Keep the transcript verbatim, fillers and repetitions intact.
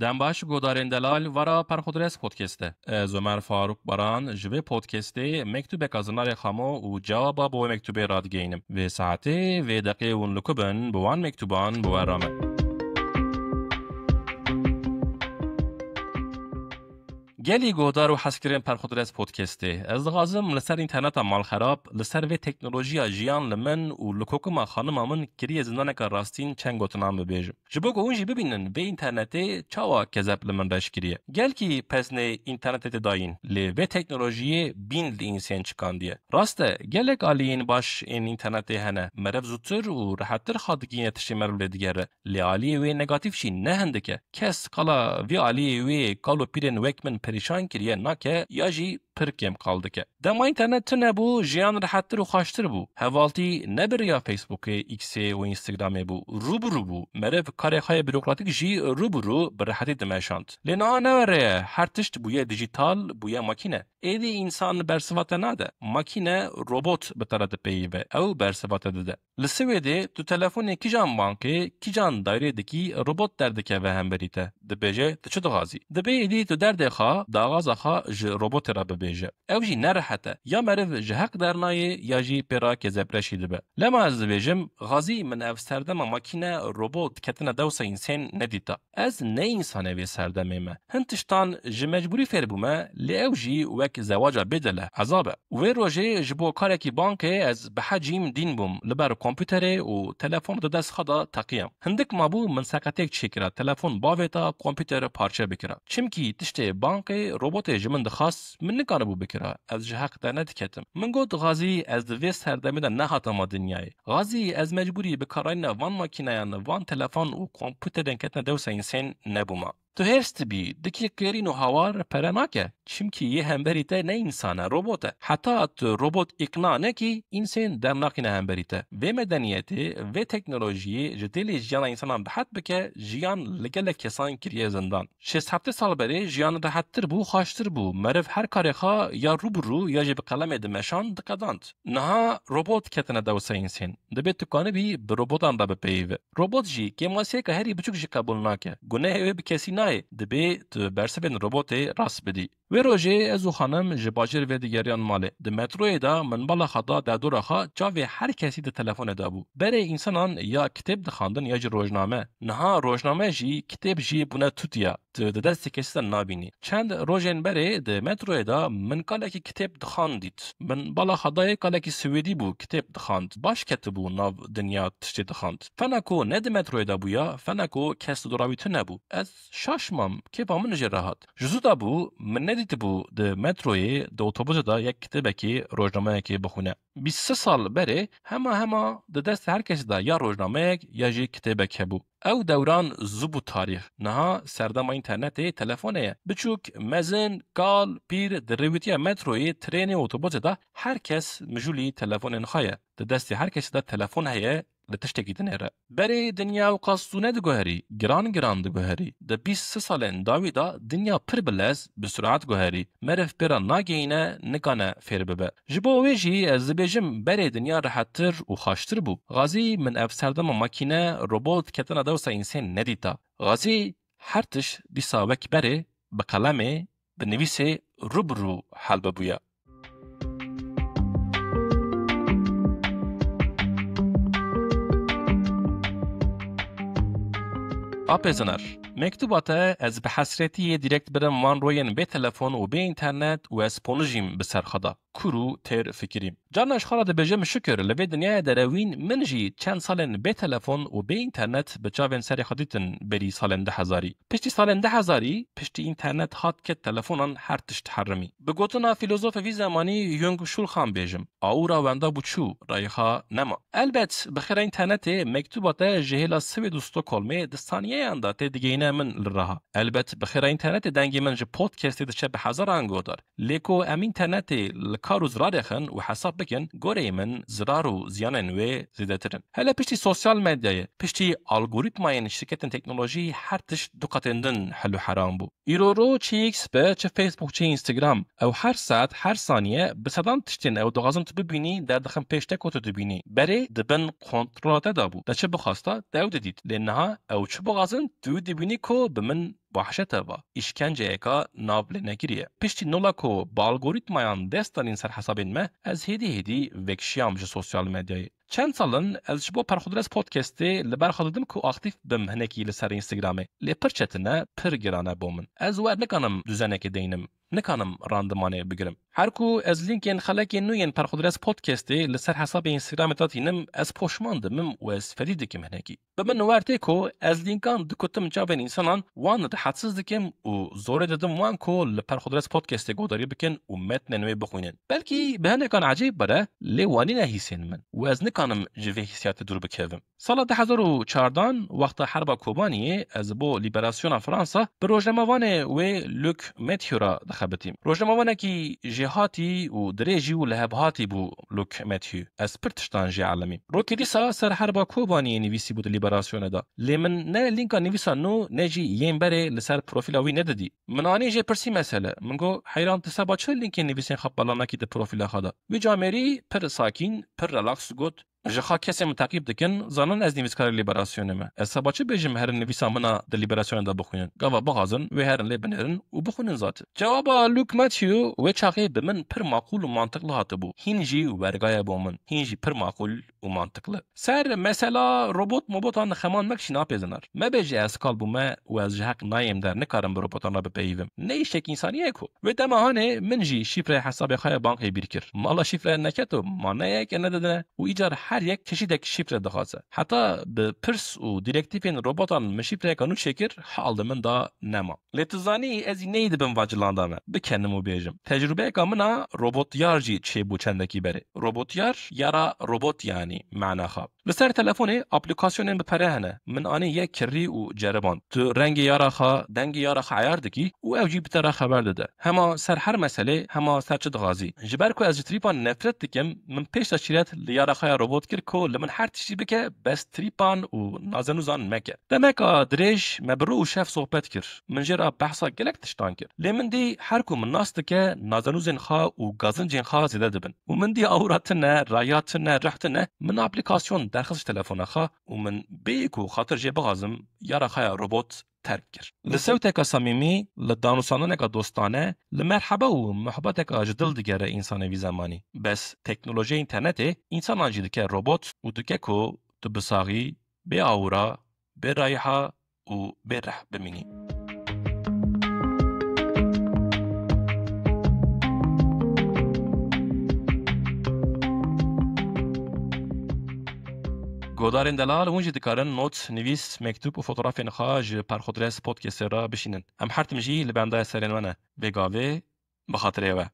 Dem baş guhdarên delal vara Perxudres Podcast'e. Ez Omer Faruk Baran ji vê podcastê mektubeka Zinarê Xamo û cewaba bo wê mektubê radigeynim. Vê saetê, vê deqê hûn li ku bin, bi wan mektuban bi we re me. Gelî guhdar û hezkirin Perxudres Podcastê. Ez dixwazim li ser înterneta malxerab, li ser vê teknolojiya jiyan li min û li kokima xanima min kiriye zindaneka rastîn çend gotinan bibêjim. Ji bo ku hûn jî bibînin vê înternetê çawa kezeb li min reş kiriye. Gelkî peznê înternetê tê dayîn, lê vê teknolojiyê bîn li însên çikandiye. Rast e, gelek aliyên baş ên înternetê hene. Meriv zûtir û rehettir xwe digihîne tiştê meriv lê digere. Lê aliyê wê negatîf jî ne hindik e. Kes qala vî aliyê wê kal û pîrên wek min perîşan kiriye nake ya jî pir kêm qal dike. Dema înternet tune bû, jiyan rehettir û xweştir bû. Hevaltî ne bi riya Facebookê, X'ê û Instagramê bû. Rû bi rû bû. Meriv karê xwe yê burokratîk jî rû bi rû bi rehetî dimeşand. Lê niha ne were ye, her tişt bûye dijîtal, bûye makîne. Êdî însan bersiva te nade. Makîne, robot bi te re dipeyive. Ew bersiva te dide. Li Swêdê tu telefonê kîjan bankê, kîjan daîrê dikî, robot derdikeve hemberî te. Dibêje, tu çi dixwazî? Dibê êdî tu derdê xwe, daxwaza xwe ji robotê re bibêje. Ew jî ne rehet e. Ya meriv ji heq dernayê, ya jî pê re kezepreşî dibe. Lema ez dibêjim, xazî min ev serdema makîne, robot ketine dewsa însên nedîta. Ez ne însanê vê serdemê me. Hin tiştan ji mecbûrî fêr bûme, lê ew jî wek zewaca bêdele, ezab e. Wê rojê ji bo karekî bankê ez bi hecîm dîn bûm li ber kompûterê û telefon di dest xwe de teqiyam. Hindik mabû min seqetêk çêkira, telefon bavêta, kompûter parçe bikira. Çimkî tiştê bankê robotê ji min dixwast, min nikanibû bikira. Ez ji heq dernediketim. Min got, xazî ez di vê serdemê de nehatama dinyayê. Xazî ez mecbûrî bi karayîna van makîneyan, van telefon û kompûterên ketine dewsa însên nebûma. Tu hêrs dibî, dikî qêrîn û hawar pere nake. Çimkî yê hemberî te ne însan e, robot e. Heta tu robot îqna nekî, însên dernaqîne hemberî te. Vê medeniyetê, vê teknolojiyê ji dêlê jiyana însanan bi het bike, jiyan li gelek kesan kiriye zindan. Şêst heftê sal berê jiyan rehettir bû, xweştir bû. Meriv her karê xwe ya rû bi rû ya jî bi qelemê dimeşand, diqedand. Niha robot ketine dewsa însên. Dibê tu kanibî bi robotan re bipeyive. Robot jî kêmasiyeka herî biçûk jî qebûl nake. Gunehê wê bi kesî nayê. Dibê tu bersivên robotê rast bidî. Wê rojê ez û xanim ji bajêr ve digeriyan malê. Di metroyê de min bala xwe da derdora xwe, çavê her kesî di telefonê de bû. Berê însanan ya kitêb dixwandin ya jî rojname. Niha rojname jî, kitêb jî bûne tutiya. Tu di destê kesî de nabînî. Çend rojên berê di metroyê de min kalekî kitêb dixwand dît. Min bala xwe dayê, kalekî swêdî bû, kitêb dixwand. Baş ketibû nav dinya tiştê dixwand. Fena ku ne di metroyê de bûya, fena ku kes li dora wî tune bû. Ez şaş mam, kêfa min jê re hat. Ji zû de bû, min nedîtibû di metroyê, di otobusê de yek kitêbekê, rojnameyekê bixwîne. Bîst sê sal berê hema hema di destê her kesî de ya rojnameyek ya jî kitêbek hebû. Ew dewran zû bû tarîx. Niha serdema înternetê telefonê ye. Biçûk, mezin, kal, pîr, di rêwîtiya metroyê, trênê û otobusê de her kes mijûlî telefonên xwe ye. Di destê her kesî de telefon heye, li tiştekî dinêre. Berê dinya ew qas zû nediguherî, giran giran diguherî. Di bîst sê salên dawî de dinya pir bi lez, bi surat guherî. Meriv pê re nagihîne, nikane fêr bibe. Ji bo wê jî ez dibêjim berê dinya rehettir û xweştir bû. Xazî min ev serdema makîne, robot ketine dewsa însên nedîta. Xazî her tişt dîsa wek berê, bi qelemê, bi nivîsê rû bi rû hel bibûya. Apê Zinar, mektuba te ez bi hesretî yê direkt birim wan royên bê telefon û bê înternet û ez ponijîm bi ser xwe de. Kûr û têr fikirîm. Carna ji xwe re dibêjim şikir, li vê dinyayê derewîn, min jî çend salên bê telefon û bê înternet bi çavên serê xwe dîtin berî salên du hezarî. Piştî salên du hezarî, piştî înternet hat ket telefonan, her tişt herimî. Bi gotina fîlozofê vî zemanî Jung Schulchan bêjim, aura wenda bû çû, rayîxa nema. Elbet, bi xêra înternetê, mektuba te ji hêla Swêd û Stockholmê di saniyeyan de tê digihîne min li reha. Elbet, bi xêra înternetê dengê min ji podcastê diçe bi hezaran guhdar. Lê ku em înternetê li kar û zirarê xin û hesab bikin, goreyê min zirar û ziyanên wê zêdetir in. Hele piştî sosyal medyayê, piştî algorîtmayên şirketên teknolojî her tişt du qetên din hel û heram bû. Îro ro çi X be, çi Facebook, çi Instagram, ew her saet, her saniye bi sedan tiştên ew dixwazin tu bibînî derdixin pêş te ku tu dibînî. Berê di bin kontrola te de bû. Te çi bixwasta, te ew didît. Lê niha ew çi bixwazin, tu wî dibînî ku bi min Wahşet eva, îşkenceyeka nav lê nekiriye. Piştî nola ku bi algorîtmayan dest danîn ser hesabên me, ez hêdî hêdî vekişiyam ji sosyal medyayê. Çend sal in ez ji bo Perxudres Podcastê li ber xwe didim ku aktîf bim hinekî li ser Instagramê. Lê pir çetin e, pir giran e bo min. Ez wer nikanim duzenekê deynim. Nikanim randimanê bigirim. Her ku ez lînkên xelekên nû yên Perxudres Podcastê li ser hesabê Instagramê datînim, ez poşman dibim û ez fedî dikim hinekî. Bi min wer tê ku ez lînkan dikutim çavên însanan, wan dihetsiz dikim û zorê didim wan ku li Perxudres Podcastê guhdarî bikin û metnên wê bixwînin. Belkî bi hinekan ecêb bere, lê wanî ne hîsên min û ez nikanim ji vê hîsiyatê dûr bikevim. Sala du hezar û çardan, wexta herba Kobaniyê, ez bo Liberasyona Fransa bi rojnamevanê wê Luc Mathieu re dixebitîm. Rojnamevanekî jêhatî û dirêjî û lihevhatî bû Luc Mathieu. Ez pir tiştan jê elimîm. Rokê dîsa ser herba Kobaniyê nivîsî bû di Liberasyonê de. Lê min ne lînka nivîsa nû ne jî yên berê li ser profîla wî nedidî. Min anî jê pirsî mesele. Min got, heyran, tu seba çi lînkên nivîsên xwe bela nekî di profîla xwe de? Wî camêrî pir sakîn, pir relax got, ji xwe kesên min teqîb dikin, zanin ez nivîskarê Liberasyonê me. Ez seba çi bêjim herin nivîsa min a di Liberasyonê de bixwînin? Gava bixwazin, wê herin lê binêrin û bixwînin zaten. Cewaba Luc Mathieu wê çaxê bi min pir maqûl û mantiqli hatibû. Hîn jî wergaye bo min. Hîn jî pir maqûl û mantiqli. Ser mesela robot mobotan xeman mek jî napêzin ar. Mebêje ez kal bûme û ez ji heq nayêm der, nikarim bi robotan re bipeyivim. Ne îşek însanî ye ku. Wê dema hanê min jî şîfreya hesabê xwe ya bankê bîr kir. Mala şîfre neketo, ma ne yek e ne dide û îcar her yek çeşîdek şîfre dixwaze. Heta bi pirs û dîrektîfên robotan min şîfreyeka nû çêkir, hal di min da nema. Lê tu zanî ez î neyî dibim va cilanda me. Bikenim û bêjim. Tecrûbeyeka min a robotyar jî çêbû çendekî berê. Robotyar, yara robot yanî, mana xwe. Li ser telefonê aplîkasyonên bi pere hene. Min anî yek kirî û ceriband. Tu rengê yara xwe, dengê yara xwe eyar dikî û ew jî bi te re xeber dide. Hema ser her meselê, hema ser çi dixwazî. Ji ber ku ez ji trîpan nefret dikim, min pêş de şîret li yara xwe ya robot kir ku li min her tiştî bike, bes trîpan û nazenûzan meke. Demeka dirêj me bi rû û şev sohbet kir. Min jê re behsa gelek tiştan kir. Lê min dî her ku min nas dike, nazenûzên xwe û gazincên xwe zêde dibin. Û min dî awra tune, raya tune, rih tune, min aplîkasyon derxist ji telefona xwe û min bêyî ku xatir jê bixwazim, yara xwe ya robot terk kir. Li sewteka samîmî, li danûstandineka dostane, li merheba û muhbeteka ji dil digere însanê vî zemanî. Bes teknolojiya înternetê însanan jî dike robot û dike ku tu bi saxî, bê awra, bê rayiha û bê rih bimînî. Godarên delal, hûn jî dikarin not, nivîs, mektûb û fotografên xwe ji Perxudres Podcastê re bişînin. Em her tim jî li bendaya serên we ne. Vê gavê bi xatirê we.